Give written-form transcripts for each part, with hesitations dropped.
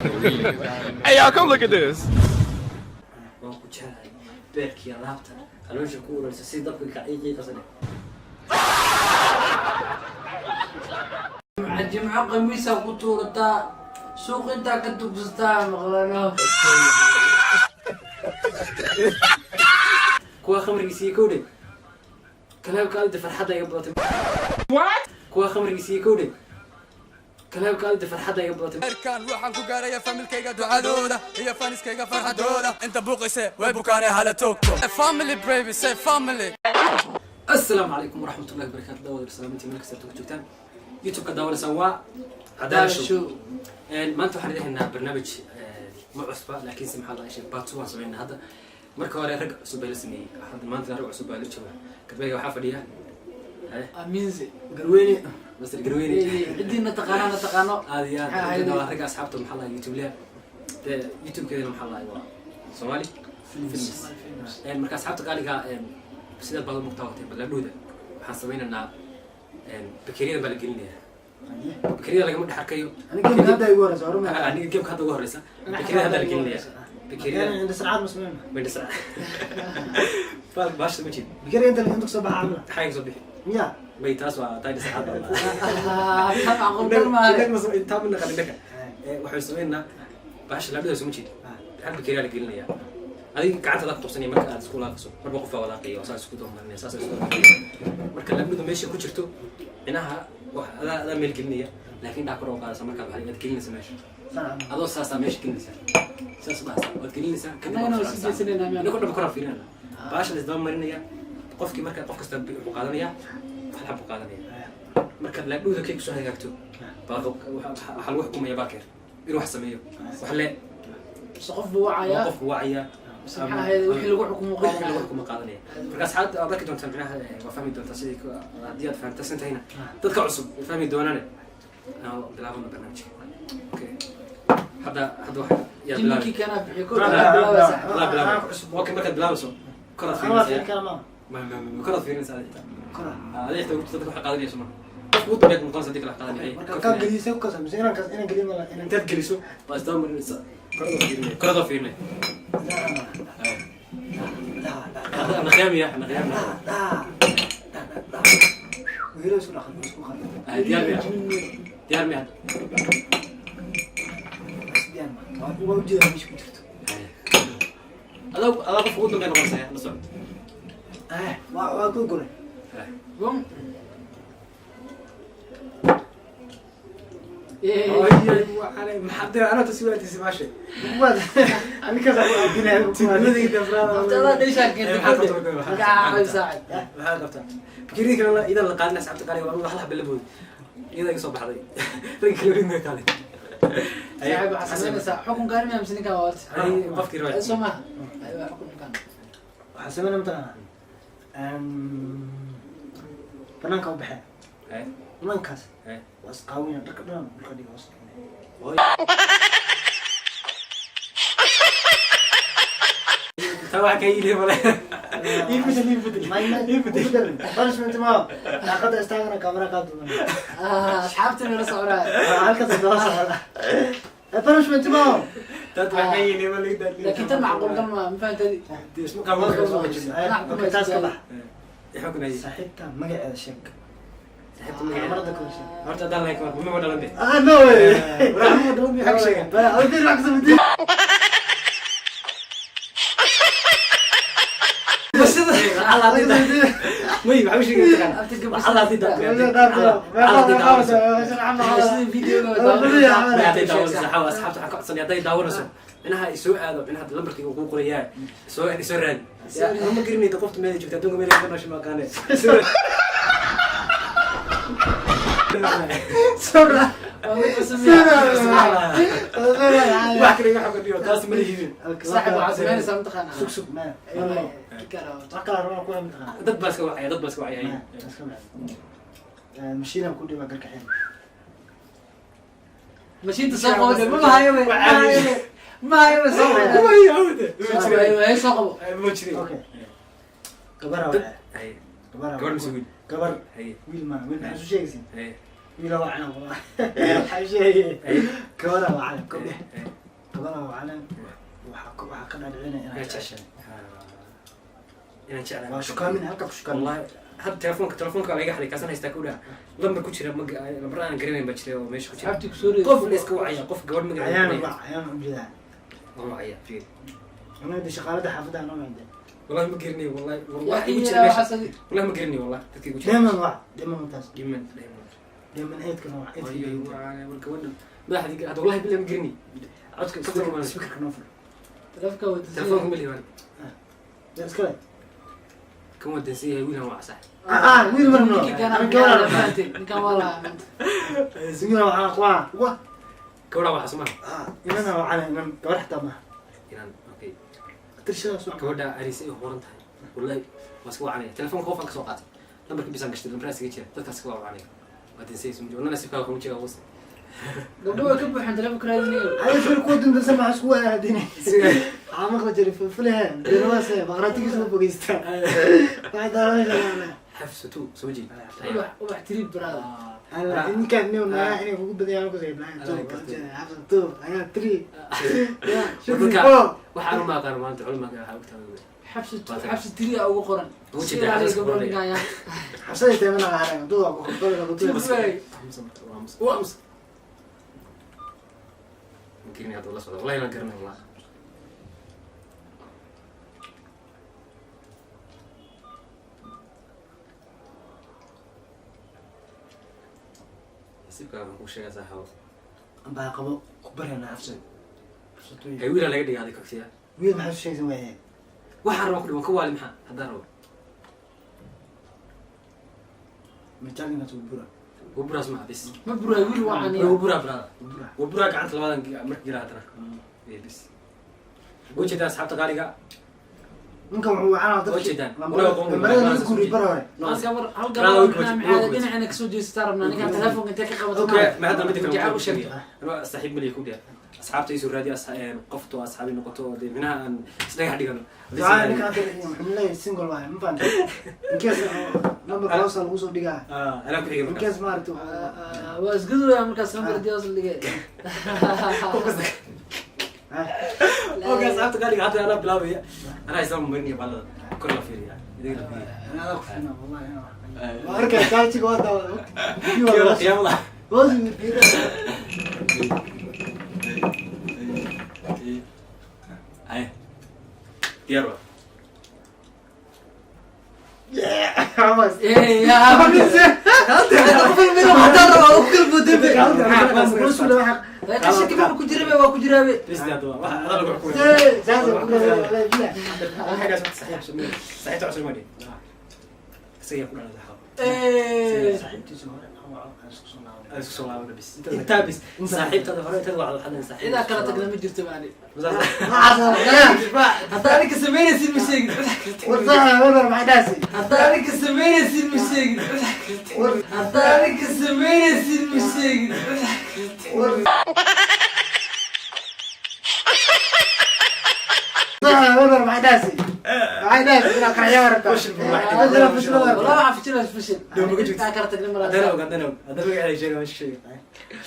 Hey, y'all, come look at this. Waan ku jeclahay, beerkii alaabta caloosha ku urarsa si dabka kacay qiiqasane. Jimco khamiisa ku tuurataa, suuq intaa ka tugsataa maqlano. Kuwa khamrigiisiiyo kowdhe kalaabka alda farxadda iga badatay. Kuwa khamrigiisiiyo kowdhe kalaabka alda farxadda iga badatay. Kan waxaan ku gaaraya familkayga ducadooda iyo faniskayga farxadooda. Inta buuqayse way bukaanee, hala toogto. Family baby, say family. Asalaamu calaykum waraxmatullahi wabarakatu. Daawada salaamintii meel kasta ku joogtaan, YouTube-ka daawanaysaan waa Cadaala Show. Maanta waxaan idin haynaa barnaamij ma cusba, laakiinse maxaa la sheegay, part two waan sameynaa hadda. Marka hore rag cusub baa la sameeyey, hadda maanta rag cusub baa la jooga. Garbeyga waxaa fadhiya Amiinse. Garweyne, Master Garweyne. Cidiina taqaanaa na taqaano. Aad iyo aad. Maxaa ahayd? Ragga waa ragga asxaabta, maxaa la YouTube leha dee, YouTube-keedana maxaa la waa Somali Films. Marka asxaabta qaaliga, sidaad baad u mugtaa watay ballaadhooda, waxaan sameynaynaa bakeeriyadan baa la gelinayaa. Bakeeriyada lagama dhex arkayo. Aniga gameka hadda igu horeysa horuma. Aniga gameka hadda ugu horeysa, bakeeriyada hadda la gelinaya, bakeeriyada. Inta sarcaad ma sameyn. Mindhisa baal baasha ma jeed. Bikari inta inta soo baxa camla. Maxaa iga soo bixi? Miya? May, taas waa taa dhisacaad. Macquul gal maaha. Intaa ma naqan innaka. Waxaan sameynaa baasha laadhada soo ma jeed, hal bakeeriyaa la gelinayaa. Adiga gacantaada ku qabsanaya marka aad isku laaqayso, marba qof baa walaaqaya oo saas isku doomarinaya, saas isku doomarinaya. Marka laadhuda meesha ku jirto minaha wax adaa meel gelinaya, laakiin dhaa kor oo qaadaysa. Markaad waxaad gelinaysa meesha adoo saasaa meesha gelinaysa, saas dhahaysa waad gelinaysaa, kadib Annagana waad waa sii soconaysaa. jeesanaynaa miyaa? Innagoo dhan koraa fiirinayna, baasha la isdaba marinaya. Qofkii marka qof kasta wuxuu qaadanaya hal xab buu qaadanaya. Marka laadhuda kay kusoo hagaagto baa waxaa lagu xukumaya baakeer inuu wax sameeyo wax le. Mise qof buu wacayaa? Qofku wacaya. Mise maxaa ahayd, wixii lagu xukumo wixii lagu qaadanaya. xukumo qaadanaya. Marka asxaabta aad arki doontaan micnaha, waa fahmi doontaa sidii haddii aad fahamtasan tahayna, dadka cusub way fahmi doonaane. Aan bilaabano barnaamijka. Okay, hadda waxa yaa bilaabay? Ninkii kanaa bixiyo kor bilaabaya. Bilaab, bilaabay. Okay, markaad bilaabayso koraad Ana waa fiirinaysaa. fiir kala ma. Ma koraad fiirinaysaa adiga xitaa? Kora. Adiga xitaa dadka waxa qaadanayso ma qofku ugu dambeeya noqonaysa haddii kale wax qaadanaya. Marka ka gelisay ku kasa mise inaan kas inaan gelin wala inaan Intaad geliso baa isdaba marinaysaa, koradoo fiirinaya, koradoo fiirinaya. Hadda ana qiyaamiya, ana qiyaamiya. Wiilo isku dhaqan isku qaldan. Diyaar miya? Diyaar miya? Isdiyaan ma. Waa ujeedaa meesha ku jirto. Adaa qofka ugu dambeeya noqonaysa, la socod. Waa ku guray. Bum. Aniga kaas ku aadinaya. Adaa dheeshaa keentay kordhe. Markaa caawi saacid. Maxaa qabtaa bakeeriyada kale idan la qaadin? Asxaabta qaaliga, waa hal xaba la booday, iyada iga soo baxday, ragga kale weli ma qaaday. Saaxiib, waxaa samaynaysaa xukunkaan miyaa mise ninkaan waa horta? Qofkii rabay. Soo maaha? Aywa, xukunkaan. Waxaa sameynaa mataqaanaa, banaanka u baxee. Banaankaas waa isqaawina, dharka dhan dhulka dhiga hoos dhignay. Taa waxa kaa yili male, ii bedel, ii bedel. Ii bedel. Punishment ma daaqada istaagana, kamera qaad doona. Asxaabta nala soconaya. Halkaas daba socda. Punishment ma. Taad waxa kaa yili male. Laakiin tan macquul gal ma fahantadi? Isma qaawan. Okay, taas ka bax. Xukunay. Saaxiibta magaceeda sheeg. Saaxiibta magaceeda. Marada kula sheeg. Horta haddaan lahayn kamar ma dhalan be. Ah, no way. Ma dhalan be, xag sheega. Adiga wax kasoo. May waxa u sheegay taqaan Allah hadii Sida videoga. Hadday daawanayso xawa asxaabta waxaan ka codsanaya, hadday daawanayso minaha isoo aado, minaha lambarkayga kuu qorayaa, isoo raadi. Ma garanayda qofta meel joogta adduunka, meel ka nosha ma aqaane. Waa mid cusub miyaa? Wax kale iga xog dhigo, taas ma lihidin. Saaxiib, waxaa samaynaysaa mataqaanaa? Sug, sug, ma. Aywa, kikara. Wax kale rabaa ku mataqaanaa. Dad baa iska wacaya, dad baa iska wacaya. Mashiinaan ku dhibaa garkaxeen. Mashiinta soo qabo de, ma hayo be, ma hayo be, ma hayo be, soo qabo. Aywa, soo qabo. Ma jirin. Okay. Gabar Dad waa. Gabar. Gabar mise wiil? Gabar. Haye. Wiil ma, wiil maxaa soo sheegaysaa? Haye. Wiila wacana wallah. Waxaa gabadha wacana kobdhe. Gabadha wacana waxaa ka dhaadhicinaya inaan jeceshahay. Inaan jeclahay. Waa shukaamin, halka ku shukaamin. Wallahi hadda telefoonka laga xaday, kaasan haystaa ku dhaha lambar ku jira, ma lambar aan garanayn baa jira oo meesha ku jira. Asxaabtii kusoo reeday. Qof la iska wacaya, qof gabadh ma Ayaan garanay. wac, ayaan u jeedaa. Waan wacaya, fiir. Anaga de shaqaalada xaafadda anoo wacde. Wallahi ma garanayo, wallahi Yaa wallahi igu jira qiimeeyaa meesha. waxaas adi. Wallahi ma garanayo, wallahi dadka igu jira. Deeman wac, deeman taas. Dhiman dhiman. Deeman eedkana wac. Ayo, Eedka. war gabadhan madaxdii hadda wallahi billahi ma garanayo. Codka Ka turmaan. speakerka noo fur. Taleefanka waa dansan Telefoonka yahay. ma lihi waan. Dee iskale. Kan waa dansan yahay, wiilan waa sax. Ah, wiil marno. Ninkii kana Ana maxaa gabadha. la fahanteen? Ninkan waa lahaa maanta. Wiil wacana waa wa. Gabadha waa xasuma. Ah, inana wacana, inan gabar xataa maaha. Inaan okay. Tirshadaas wac. Gabadha arisay ay horan tahay, wallahi waa iska wacanaya. Telefoonka qofaan ka soo qaatay, lambarka bisaan gashtay, lambarkaas iga jira, dadkaas iska wacanaya, waa dansay soo jeedo nasiibkaaga kuma jira wasi. Gabdho way ka buuxaan taleefanka raadinayo. Ay fil ku dundansan maxaa isku aadin. Waxaa maqla jiray filfilaha beenawaas baqraatigiisa ma fogeysta. Waxaa daawanaysaa. Xafsatu soo jeed. Ubax ubax tiriib brother. Alla ninkaan nin naa inay kugu badayaan ku soo Alla, two kartay. Xafsa two ayaa three ya shukri Dadka- four. Waxaan uma aqaan maanta culumka waxaa ogtahay. Xabsi xabsi tiri aa ugu qoran. Ugu Iska jeedaa, ilaaliya xabsi gabdho qoran. ninkan yaa. Xafsaday tahay mana qaaraan duu ku qoro ku Tiri tuur. waay. Waa amsa, ma garanay hadda la socda, wallahi ma garanay wallah. Nasiibkaaga waxaan kuu sheegaa saaxiibo. Baa qabo ku barayna xafsad. Xafsa two. Hay wiilaa laga dhigaaday kogtiya. Wiil maxaa u sheegsan waayeen? Waxaan rabaa ku dhiman ka waali maxaa haddaan rabo. Mitagina tuu bura. Waburaas maha bis. Ma buraa wiil wacan yaa. Waburaa brother. Bura. Waburaa gacanta labadan marka jira haddana. Ee, bis ujeedaan asxaabta qaaliga. Ninkan wuxuu wacanaa Waa jeedaan. dadki lambarada laga guuriy bar hore. Hal gabar hal Brother, gabar way maxaa way maxaa dhinacina kasoo jeestaa rabnaa ninkan taleefanka intee ka qabato. Okay, ma hadda midda kale Jacayl u ku sheegto. sheegaya. Anuu saaxiib maliya ku dheer. Asxaabta isu raadiya, qofto asxaabi noqoto oo dee minaha aan isdhagax dhigano. Ducaa ninkan hadda wuxuu leeyahay single waaye ma fahamtay. In case numberka hoosta lagu soo dhigaa. Ah, anaa ku xigay In markaas. case maaragtay Waa isgudubaya markaas lambar diyaas la dhigay. Ah. Okay, asxaabta qaaliga hadda anaa bilaabaya. Anaa isla marinaya baalada. Kor la fiiriya. Idinka la fiiriya. أنا أخاف منه والله أنا وأركب تاجي وأنت Qiyaamada, qiyaamada. Ay. Diyaar waa. Eh, yaa. Hadda rabaa u kala boodebe. Qashinka ma ku jirabe waa ku jiraabe. Bis diyaar waa. Waxa adaa lagu xukumaya. Waxagaas wax saxiix cusub. Saxiixta cusub ma dhihin. Isaga yaa ku dhalay saxiixo. Eh. Aan isku soo laabana bis. Intaa bis. Saaxiibtada hore intaad wacdo waxaad leedahay saaxiib. Cidaa kala tagna ma jirto baani. Masaas- Hadda adinka samaynaysid ma sheegin. Hadda adinka samaynaysid ma sheegin. Hadda adinka samaynaysid ma sheegin. Wallah waxaa fijinaysa fishil. Dhow ma jirto. Intaa kala tagna Haddana malaha. og, haddana og. Haddana magaceeda sheega, meesha sheega.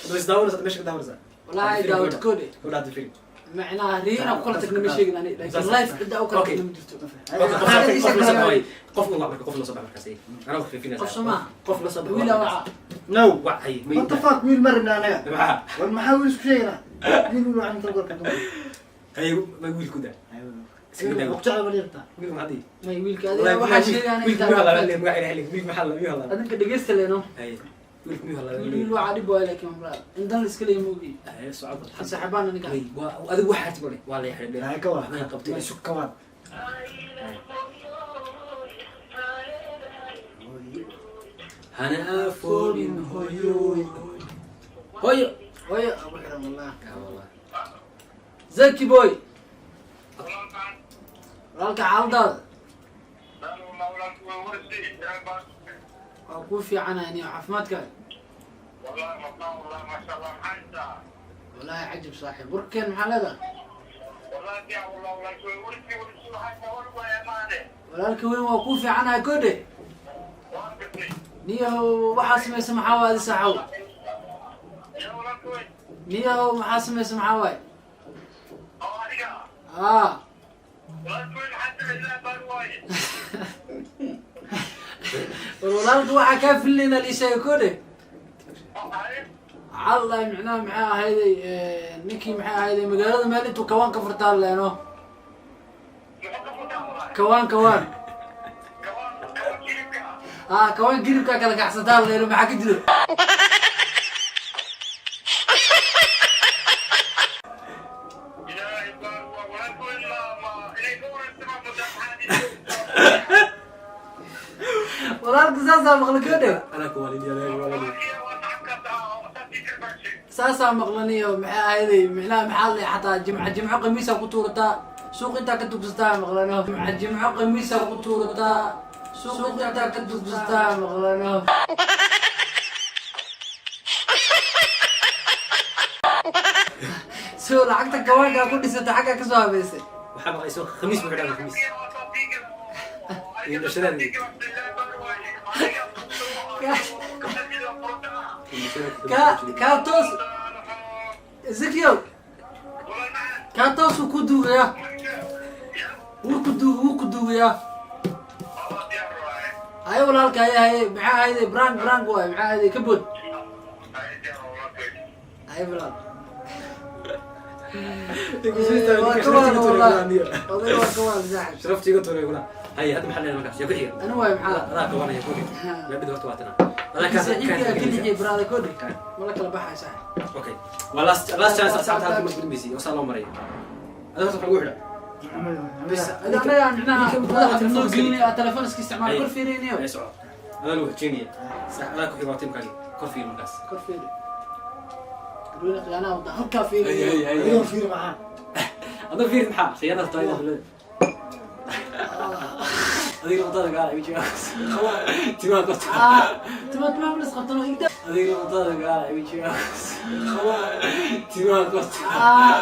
Haddaba is daawanaysa, meesha ka daawanaysa. Wallahi daawad koode. Gabadha hadda fiiri. Macnaha riina ku kala tagna ma sheegin ani. Laakiin life cidda u kala Okay. tagna ma jirto. Okay, qof la soo baxay. Qof u wac marka, qof la soo baxay markaas, eh. Anaa ku fiifinaysa. Qof soo maaha. Qof la soo baxay. Wiila waca. No. Wacay, ma What the fuck wiil marna anaga Maxaa? war maxaa wiil isku sheegnaa wiil wiil waxaan inta gorka dumar. Hay, ma wiil ku daa. Iskaga daa. Waqti cad yarta. Wiil maxaa dhihi? May wiilka Wallahi, adiga waxaa wiil- sheegaan wiilka miyuu hadlaa? Magaca ilaahay, wiilka maxaa la- miyuu hadlaa? Adinka dhegeysta leeno. Hay, wiilka miyuu hadlaa? Wiil wiil waca dhib waayo laakiin brother. Intan la iska leeyahay ma ogi. Hay, socod. Saaxiibaan aniga. Way, adigu waxaad tiri, waa la xidhay. Ay ka waa. Waxbay qabtay. Isu ka waa. Hana afoobin hooyo. Hooyo. Hooyo ugu xiran wallah. Ah, wallah. Zaki boy. Walaalka xaaladaada. Waa kuu fiicanahay niyo caafimaadkaaga. Wallaahi cajib saaxiib. Warkeen maxaa leedahay? Walaalka weyn waa kuu fiicanahay kodhe. Niyahow waxaa samaysa maxaa waa adi saaxow. Niyow, maxaa samaysa? Maxaa waay? Aa, war walaalka, waxaa kaa filinayna lii sheegay kodhe. Waxaa micnaha maxay ahayday ninkii, maxay ahayday, magaalada meel intuu kawaan ka furtaan leeno, kawaan, kawaan, ah, kawaan hilibkaa kala kacsataan leeno. Maxaa ka jiro? Walaalka, saasaa maqla kodhe. Anaa ku waalid. Saasaa maqlaniyo. Maxay ahayday, micnaha maxaa le, xataa jimco jimco qamiisa ku tuurataa, suuq intaa ka tugsataa maqlano. Jimco jimco qamiisa ku tuurataa, suuq intaa ka tugsataa maqlano. So lacagta gawaankaa ku dhisata xaggaa kasoo habeysay. Waxaa maqlay soo khamiis buu xidhaa, khamiis iyo indhashareer. Kaa toos, Ezekiel, kaa toos wuu ku duugayaa, wuu ku duug, wuu ku duugayaa. Haye walaalka, haye, haye. Maxaa ahayday? Prank, prank waay. Maxaa ahayday? Ka bood. Haye walaal. Waa ka waal wallahi, oday waa ka waal, saaxib. Sharafta iga tuuray kula. Haye, hadda maxaa leedahay markaas? Yaa ku xiga? Ani waay, maxaa? Adaa qabanaya ku xiga. Laabida horta waa tanaa. Adaa kaa Saaxiibkii ka lixiyay brother kodhi, mala kala baxay, saaxib. Okay, waa last, last chance, asxaabta. Halkii markii dambeysay oo saa loo maray, adaa horta waxa lagu xidha. Bas anaga micnaha madaxa noo gelinay, aa telefoon iska isticmaal, kor fiirinayo. Ay soco, adaa lagu xijinaya. Sax, adaa ku xiga, waa tiimkaagi. Kor fiir markaas. Kor fiiri, garweyne khiyaanaha wada halkaa fiirinayo. Adigoon fiiri maxaa? Adaa fiir, maxaa khiyaanada tahay dowladda? Adiga wadada gaala igu jira, timaha korta. Ah, tima tima malis qabtano igda. Adiga wadada gaala igu jira, timaha korta. Ah,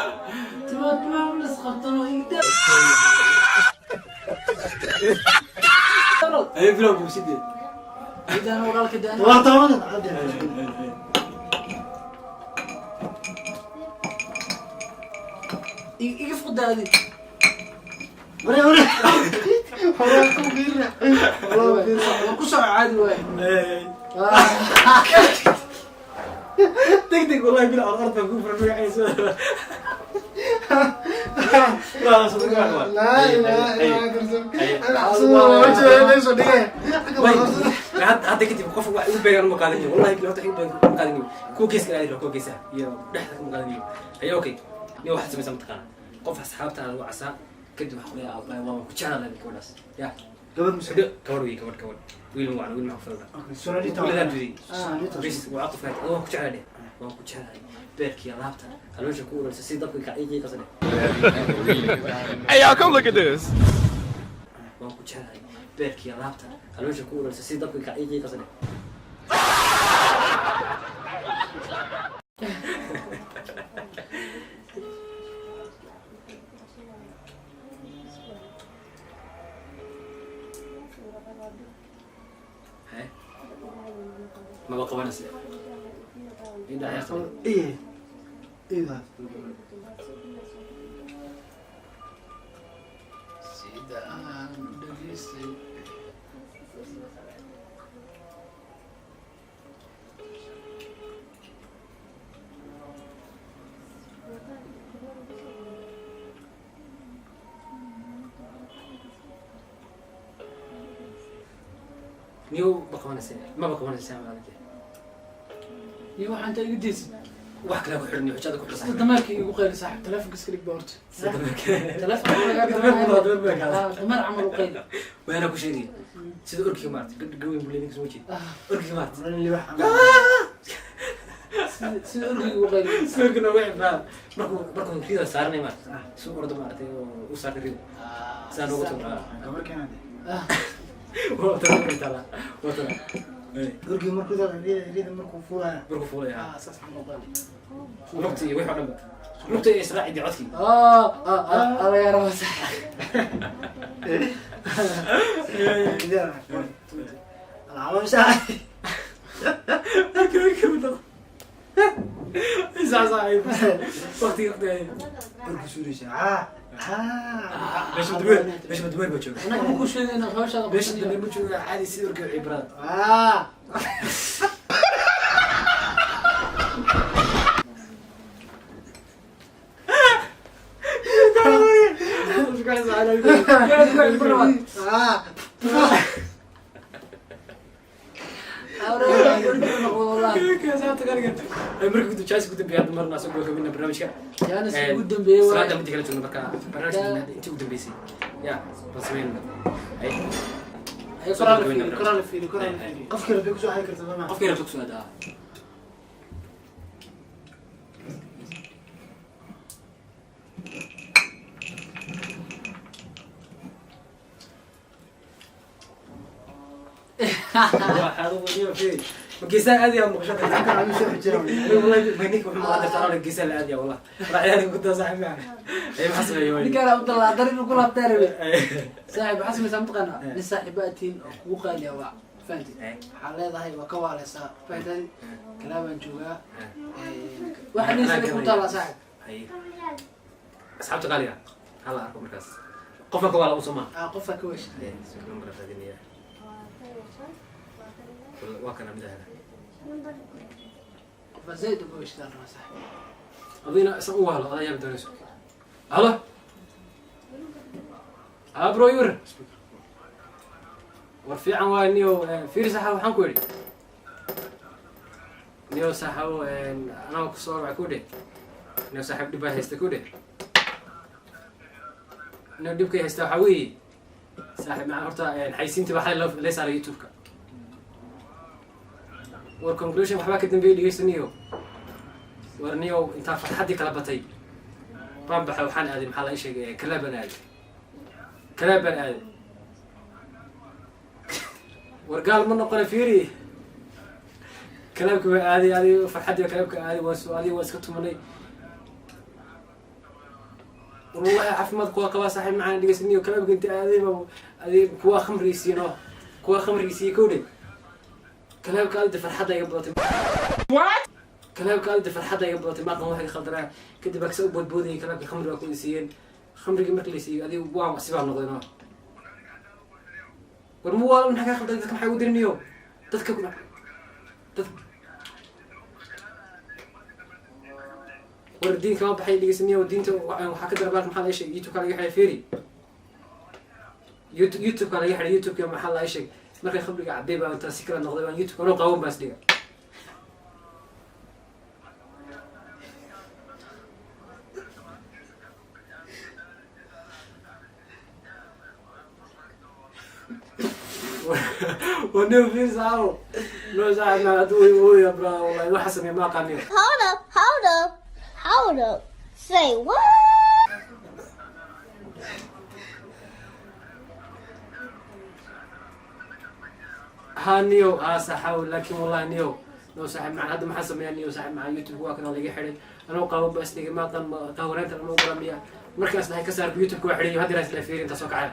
tima tima malis qabtano igda. Ay bilow bugsidee. Idaan walaalka daan. Waa taabadan cadde. Iga fuqdaadi. Ware ware. Ware ku fiirna. Wala fiirna. Waa ku soo caadi waay. Deg deg, wallahi bil ard baan kuu furan magaciisa. Laa ilaaha illaa anta. Ana xasuusta wajiga leesoo dhigay. Hadda kadib qof wax igu beegan uma qaadanayo, wallahi bil horta igu beegan uma qaadanayo. Kuwa geeska aadi, kuwa geesaha iyo dhexda kuma qaadanayo. Haye, okay, nin waxaad samaysaa mataqaana, qof asxaabtaada u casaa, kadib waxa kuleeyahay aabbahay waa ku jeclaan lahayd gabadhaas ya. Gabadh mise? Gabadh wey, gabadh, gabadh. Wiil ma wacno, wiil maxaa ku Okay, Sonalita. wiiladaa duday. Sonalita. Bas waa caqaf, waan ku jeclahay, waan ku jeclahay, beerkiya laabta caloosha ku urarsa si dabka qiiqasane. Hey, y'all, come look at this. Waan ku jeclahay, beerkiya laabta caloosha ku urarsa si dabka qiiqasane. Haye, maba qabanaysa indhaha. Iye. Iye. Sida aan dhageystay. Niyow, ma qabanaysa, maba qabanaysa maalintii. Iyo waxaan inta igu deysid. Wax kale ku xidhan iyo xujada ku Sida xidhan. dameerka igu qayli, saaxib. Telefonka iska dhig ba horta. Sida dameerka. Telefonka lagaa. Dameerka waa dameerka. Ah, dameer camal u qayli. Waana ku sheegay sida orkiga maarta gabadh gaweyn buu leeyahay, soo jeed orkiga maarta. Sida orgiga u qayli. Sida orkiga nooga xibaa markuu rida saaranay maarta, suu ordo maartay oo u saartay rida saa noogu tuuraa. Gabar keenade. Waa tala, waa tala. Gurigii markuu rida markuu fuulaya. Markuu fuulaya. Ah, saas camal u qayli. Lugta iyo wixii oo dhan ba, lugta iyo israacidii codkii. Ah ah ah, laga rabaa, saaxib. Rida. Alcaloosha. Waqtiga waqtiga. Markuu suuraysa ah ah. Meesha dameer, meesha dameer baa jooga. Anaga ma ku sheegayna hawshaada. Meesha dameer ma jooga, caadi sida warkii cibrada. Ah. Ah. Marka jaanis ugu dambeeyay hadda marna soo gabagabina barnaamijka. Jaanis ugu dambeeyay waay. Salaada midi kala joogno marka barnaamijka intii ugu dambeysay ya baan sameynayna. Ay. Ay. Koraa la fiiriyo, koraa la fiiriyo, koraa la fiiriyo. Qofkii rabay kusoo xiri karta soo Qofkii rabta kusoo aadaa. Geesaha aad yaa muuqashada. Kan aan soo xijira. Wallahi ninka wuxuu maqan dartaa geesaha la aad yaa wallah. Raacyada ku daa saaxiib macna. Ay, maxaa sameeyay waay? Ninkaan u dalaadar inuu ku laabtaa rabe. Saaxiib, waxaa samaysaa mataqaanaa, nin saaxiiba atiin oo kugu qaaliya waa fahanti, waxaa leedahay waa ka waaleysaa, fahantaadi kalaabaan joogaa, waxa dhiisana ku taallaa saaxiib. Ay. Asxaabta qaaliga hala arko markaas. Qofka ka waa la u somaa. Aa, qofka ka wesha. Number raadinaya. Waa kana mid ahna. Qofka zaid uga weshadaan rabaa saaxiib. Adina isan u wahlo adaa yaabi doonayso. Halo. Haa bro, yur. War fiican waay niyo, fiiri saxa waxaan ku idhi. Niyo saxaw anaa ku soo wacay ku dheh. Niyo saaxiib, dhib baa haysta ku dheh. Niyo dhibkay haysta waxaa weeye saaxiib macaan, horta xaysiintii baa xalay loo lay saaray YouTube-ka. War conclusion waxbaa ka dambeeyay, dhegeysta niyo. War niyo, intaa farxaddii kala batay baan baxay, waxaan aaday, maxaa la ii sheegay, club baan aaday, club baan aaday. War gaal ma noqona, fiiri, clubka baa aaday, adi farxaddii baa clubka aaday, waa soo adiga waa iska tumanay. War wallahi caafimaad kuwa qabaa saaxiib macaan, dhegeysta niyo, clubka inta aaday ba adi kuwa khamrigisiino, kuwa khamrigisiiyo kowdhe. Clubka aadi farxadda iga badatay, clubka aadi farxadda iga badatay, maaqan wax iga khaldanaa. Kadib baa kasa u boodboodayay clubka, khamri baa ku siiyeen. Khamrigii markii la siiyey adiga waa sibaa noqday no. War ma waala, maxaa kaa khaldan? Dadka maxaa ugu diriniyo? Dadka dad war diinka ma baxay, dhegeysaniyo, diinta waxaa ka dara baalka, maxaa laga sheegay, YouTube-ka laga xidhay, fiiri, YouTube-ka laga xidhay, YouTube-ka maxaa laga sheegay. Markay khamriga cabay baa intaa si kala noqday baan YouTube anoo qaawan baan isdhiga. Waneo fiiri saabo no saaxib ma haduu ooya bra, wallahi waxa sameey ma aqaaniyo. Hold up, hold up, hold up. Say what? Ha niyo, ha saxaw, laakiin wallahi niyo no saaxib macaan, hadda maxaa sameeyaa niyo saaxib macaan? YouTube waa kana laga xidhay, anoo qaawan ba isdhigay, ma aqaan qaawaneynta lama ogola miya? Markaas dhahay ka saar YouTube-ka, waa xidhay hadda isla fiiri intaa soo kacaya.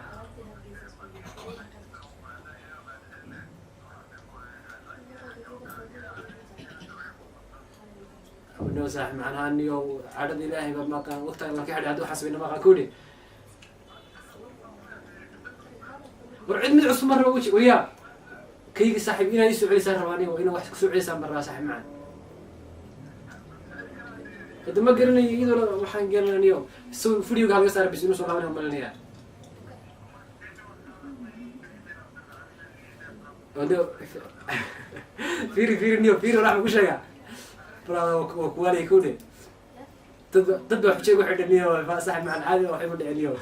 No saaxib macaan, ha niyo, cadhada Ilaahay ba ma aqaan waqtiga la ka xidhay, hadda waxaa sameyna ma aqaan kudhi. War cid mid cusub ma raba weji waya kayga saaxiib, inaa ii soo celisaan rabaa aniga, inaa wax kusoo celisaan baan rabaa saaxiib macaan. Hadda ma garanayo iyadoo waxaan garanayo so videoga halaga saara bis inuu soo laabanaya malinaya. Wado fiiri, fiiri niyo, fiiri, waxaan ku sheegaa brother, waa kuwaalay kowdhe. Dad baa xujay ku xidhan niyo saaxiib macaan, caadi waxay ku dhicin niyo.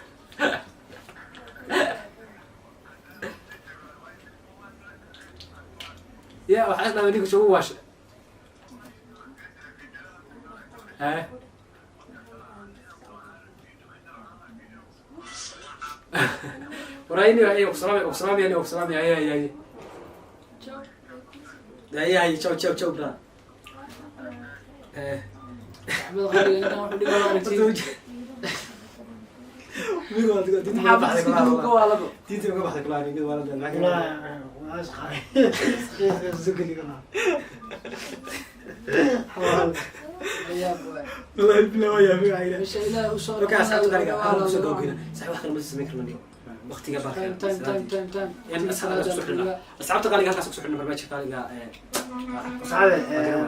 Ya waxaa is dhahay ninka joogu waasha eh waraayni ay ogsalaamay ogsalaamay ani ogsalaamay ay ay ay ay ay, ciao ciao ciao bra eh. Axmed qaliga intaan wuxuu dhigaa aragtid. Mid waa diinta Maxaa uga baxday iska duuga kulaha. waa labo. Diinta uga baxday kulaha, mid waa la Wallaahi, waa is qaaday. Soo geli karaa. Xawaal. Yaab waay. Wallahi bilaa waa yaabay ayda. Meesha Ilaahay u soo Marka asxaabta qaaliga waa halkan kusoo la- gabagabeyna. Sax, wax kale ma samayn karno niyo. Waqtiga baa Time, time, time, time, time. Yani asxaabta qaaliga halkaas kusoo xidhna barnaamijka qaaliga Asxaabe,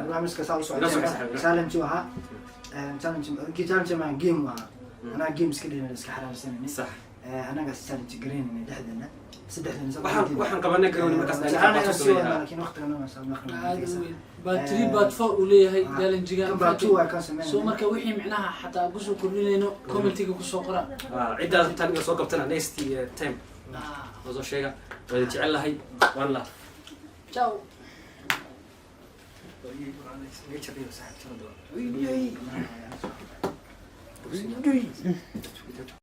barnaamijka saa u Ila socod, socota. saaxiib. Challenge waxaa, challenge, challenge ma game waa. Anaa game iska dhigana, iska xaraarsanayna. Sax. Anagaas challenge garaynayna dhexdeena. Saddexdeena saa Waxaan qabanay garooni markaas Jeclaan dhalin inaan baa sii sameeyaa. wadnaa, laakiin waqtiga noo soo maqan. Aad u weyn. Part 3, part 4 uu leeyahay challenge-ga. Kan part 2 waa kan sameynayna. So marka wixii micnaha xataa kusoo kordhinayno, commentiga kusoo qora. Ciddaas intaan iga soo qabtana next time oo soo sheega. Waa idin jecel lahay. One love. Ciao. Iga jabiyo, saaxiib, jara doona. Uy, uy.